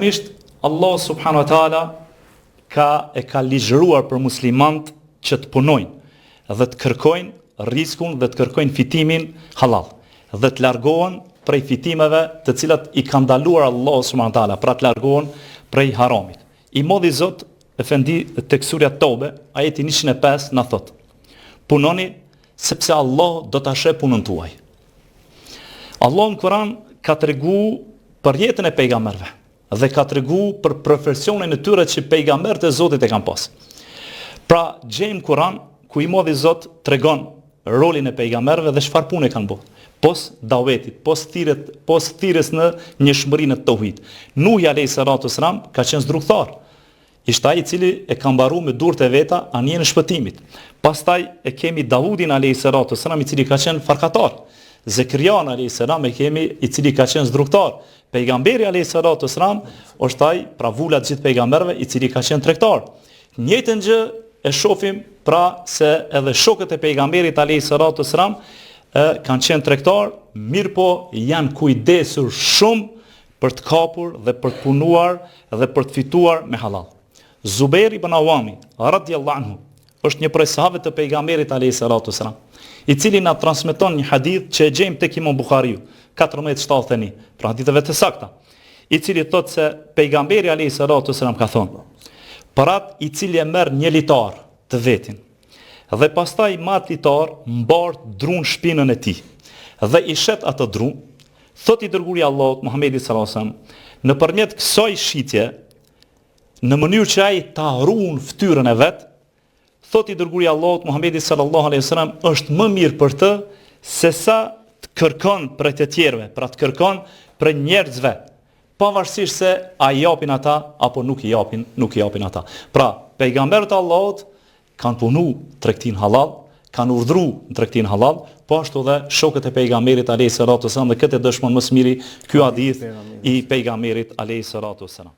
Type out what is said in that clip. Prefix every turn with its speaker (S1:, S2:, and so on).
S1: Fillimisht Allahu subhanahu wa taala ka e ka ligjëruar për muslimanët që të punojnë dhe të kërkojnë riskun dhe të kërkojnë fitimin halal dhe të largohen prej fitimeve të cilat i ka ndaluar Allahu subhanahu wa taala, pra të largohen prej haramit. I madhi Zot efendi tek surja Tobe, ajeti 105 na thotë: Punoni sepse Allahu do ta sheh punën tuaj. Allahu në Kur'an ka tregu për jetën e pejgamberëve dhe ka tregu për profesionin e tyre që pejgamberët e Zotit e kanë pas. Pra, gjejmë Kur'an ku i madhi Zot tregon rolin e pejgamberëve dhe çfarë pune kanë bërë. Pos davetit, pos thirrjet, pos thirrjes në njëshmërinë e tauhid. Nuhi alayhi salatu selam ka qenë zdrukthtar. Ishte ai i cili e ka mbaru me durt e veta anijen e shpëtimit. Pastaj e kemi Davudin alayhi salatu selam i cili ka qenë farkatar. Zekerian alayhi salam e kemi i cili ka qenë zdrukthtar. Pejgamberi alayhi salatu selam është ai pra vula e gjithë pejgamberëve i cili ka qenë tregtar. Njëjtën gjë e shohim pra se edhe shokët e pejgamberit alayhi salatu selam kanë qenë tregtar, mirëpo janë kujdesur shumë për të kapur dhe për të punuar dhe për të fituar me halal. Zubair ibn Awami, radiallahu anhu, është një prej sahabëve të pejgamberit alayhi salatu selam, i cili na transmeton një hadith që e gjejmë tek Imam Buhariu, 1471, pra haditheve të sakta, i cili thotë se pejgamberi alayhi salatu selam ka thonë: Për atë i cili e merr një litar të vetin, dhe pastaj me atë litar mbart dru në shpinën e tij dhe i shet ato dru, Thotë i dërguari i Allahut Muhamedi sallallahu alaihi wasallam, nëpërmjet kësaj shitje, në mënyrë që ai ta ruan fytyrën e vet, thotë i dërguari i Allahut Muhamedi sallallahu alaihi wasallam, është më mirë për të se sa të kërkon prej të tjerëve, pra të kërkon prej njerëzve, pavarësisht se a i japin ata apo nuk i japin, nuk i japin ata. Pra, pejgamberët e Allahut kanë punu tregtinë hallall, kanë urdhru në tregtinë hallall, po ashtu dhe shokët e pejgamberit alayhi salatu wasalam dhe këtë e dëshmon më së miri ky hadith i pejgamberit alayhi salatu wasalam.